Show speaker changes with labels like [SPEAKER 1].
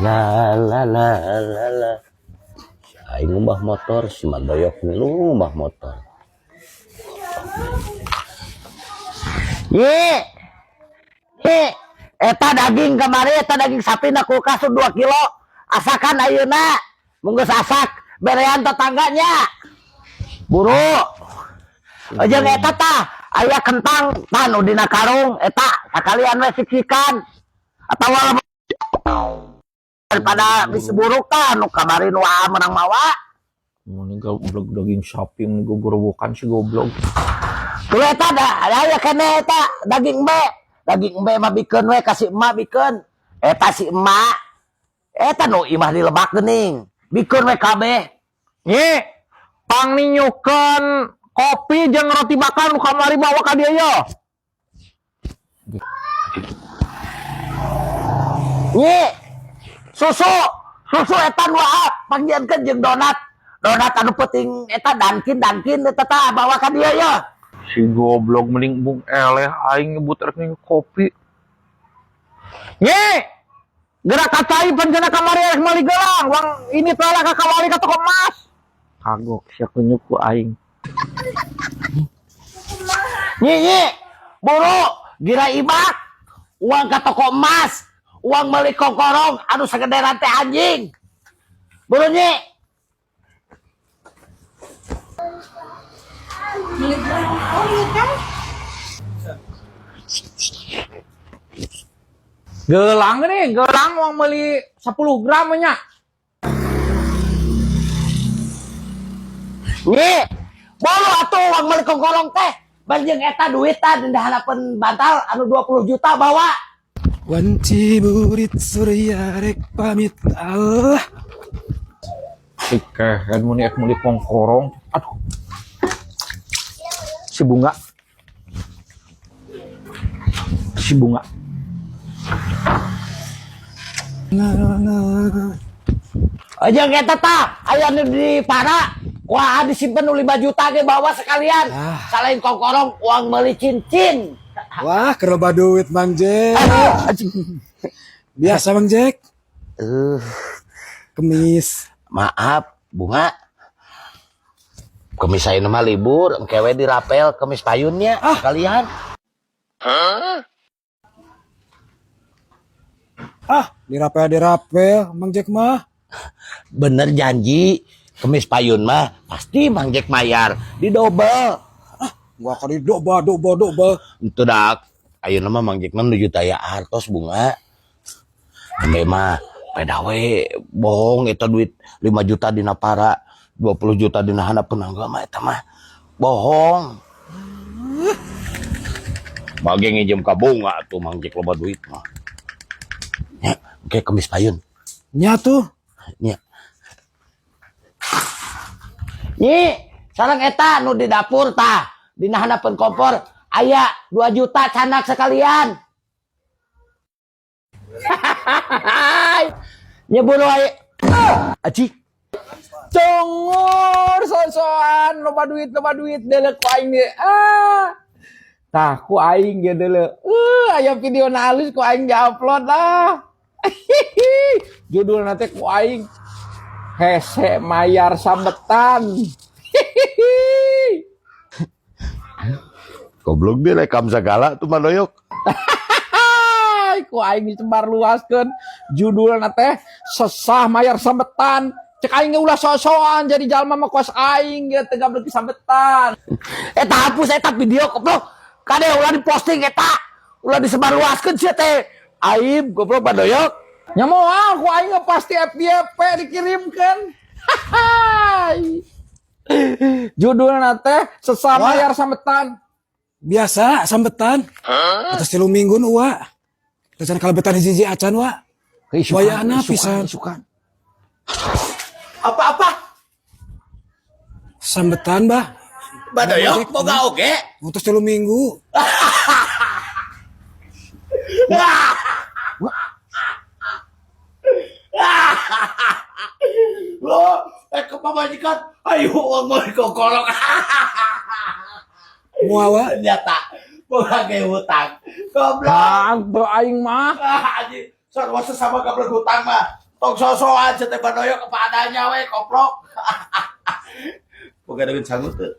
[SPEAKER 1] La la la la la. Si aing ngumbah motor, si Mandoyok ngumbah motor. Ye. Ye, eta daging kamari, eta daging sapi na kulkas 2 kilo. Asakan ayeuna. Mun geus asak, berean tetangganya. Buru. Jeung eta tah, aya kentang tah nu dina karung eta sakalian we siksikan. Atawa daripada bisi buruk tah nu kamari nu aa menang mawa.
[SPEAKER 2] Mun goblok daging sapi mun gogorowokan si goblok.
[SPEAKER 1] Tuh eta da aya keneh eta daging embe. Daging embe mah bikeun we ka si emak bikeun. Eta si emak eta nu imah di lebak geuning. Bikeun we kabeh.
[SPEAKER 2] Nyi, pang ninyukeun kopi jeung roti bakar nu kamari bawa ka dieu yo.
[SPEAKER 1] Nyi, susu, susu eta nu aa pangjiankeun jeung donat. Donat anu penting eta Dunkin, Dunkin eta tah bawa ka dieu yo.
[SPEAKER 2] Si goblok mending bung eleh aing nyebut rek nginum kopi. Nyi, gerak ka cai pan cenah kamari rek meuli gelang, wang ini teh lah ka kawali ka toko emas. Kagok sia kunyuk ku aing.
[SPEAKER 1] Nyi, nyi, buru gira ibak uang ka toko emas, uang meuli kongkorong anu sagede rantai anjing. Buru nyi.
[SPEAKER 2] Gelang nih, gelang uang beli 10 gram nya.
[SPEAKER 1] Nyi, bolu atuh uang beli kongkorong teh. Bari jeung eta duit tah dina harapan bantal anu 20 juta bawa.
[SPEAKER 3] Wanci burit surya rek pamit Allah.
[SPEAKER 2] Kehen mun ek meuli kongkorong. Aduh. Si bunga. Si bunga.
[SPEAKER 1] Aja eta tah, aya nu di para. Wah, disimpen nu 5 juta ge bawa sekalian.
[SPEAKER 3] Ah.
[SPEAKER 1] Salain kongkorong uang meuli cincin.
[SPEAKER 3] Wah, keroba duit Mang Jack. Biasa Mang Jack. Kemis.
[SPEAKER 1] Maaf, bunga. Kemis ayeuna mah libur, engke we dirapel kemis payunnya sekalian.
[SPEAKER 3] Ah, dirapel-dirapel Mang Jack mah.
[SPEAKER 1] Bener janji, kemis payun mah pasti Mang Jack mayar, didobel.
[SPEAKER 3] Ah, gua kali doba doba doba.
[SPEAKER 1] Itu dak, ayeuna mah Mang Jack mah nuju taya artos bunga. Embe mah peda we bohong eta duit 5 juta dina para, 20 juta dina handap penangga mah eta mah bohong. Bage nginjem ka bunga atuh Mang Jack loba duit mah. Nya, engke kemis payun.
[SPEAKER 3] Nya tuh.
[SPEAKER 1] Nya. Nyi, sareng eta nu di dapur tah, dina handapeun kompor aya 2 juta canak sekalian. Nyebur wae. Aji.
[SPEAKER 2] Congor sosoan loba duit deuleu ku aing ge. Ah. Tah ku aing ge deuleu. Aya video na halus ku aing diupload lah. Judulna teh ku aing hese mayar sambetan.
[SPEAKER 1] Goblok direkam segala tuh Mandoyok.
[SPEAKER 2] Ku aing disebar luaskeun judulna teh sesah mayar sambetan. Cek aing ge ulah sok-sokan jadi jalma mah kos aing ge teu gablek sambetan.
[SPEAKER 1] Eta hapus eta video goblok. Kade ulah diposting eta. Ulah disebarluaskeun sia teh. Aib goblok Mandoyok.
[SPEAKER 2] Nya moal ku aing ge pasti FYP dikirimkeun. Judulna teh sesah mayar sambetan.
[SPEAKER 3] Biasa sambetan. Atas 3 minggu nu wa. Rencana kalebetan hiji-hiji acan wa.
[SPEAKER 2] Isukan,
[SPEAKER 3] Wayahna
[SPEAKER 2] isukan,
[SPEAKER 3] pisan.
[SPEAKER 2] isukan.
[SPEAKER 1] Apa-apa?
[SPEAKER 3] Sambetan bah.
[SPEAKER 1] Badoyok boga oge.
[SPEAKER 3] Untuk 3 minggu.
[SPEAKER 1] Loh, kepamajikan, ayo uang mau dikokorok.
[SPEAKER 3] Muawa.
[SPEAKER 1] Ternyata boga ge hutang. Goblok.
[SPEAKER 2] Bang, aing mah.
[SPEAKER 1] Ah, anjing. Sarua sesama gablek hutang mah.
[SPEAKER 4] Tong sosokan sia teh badoyok apa adanya we, koplok. Boga duit sangu teu?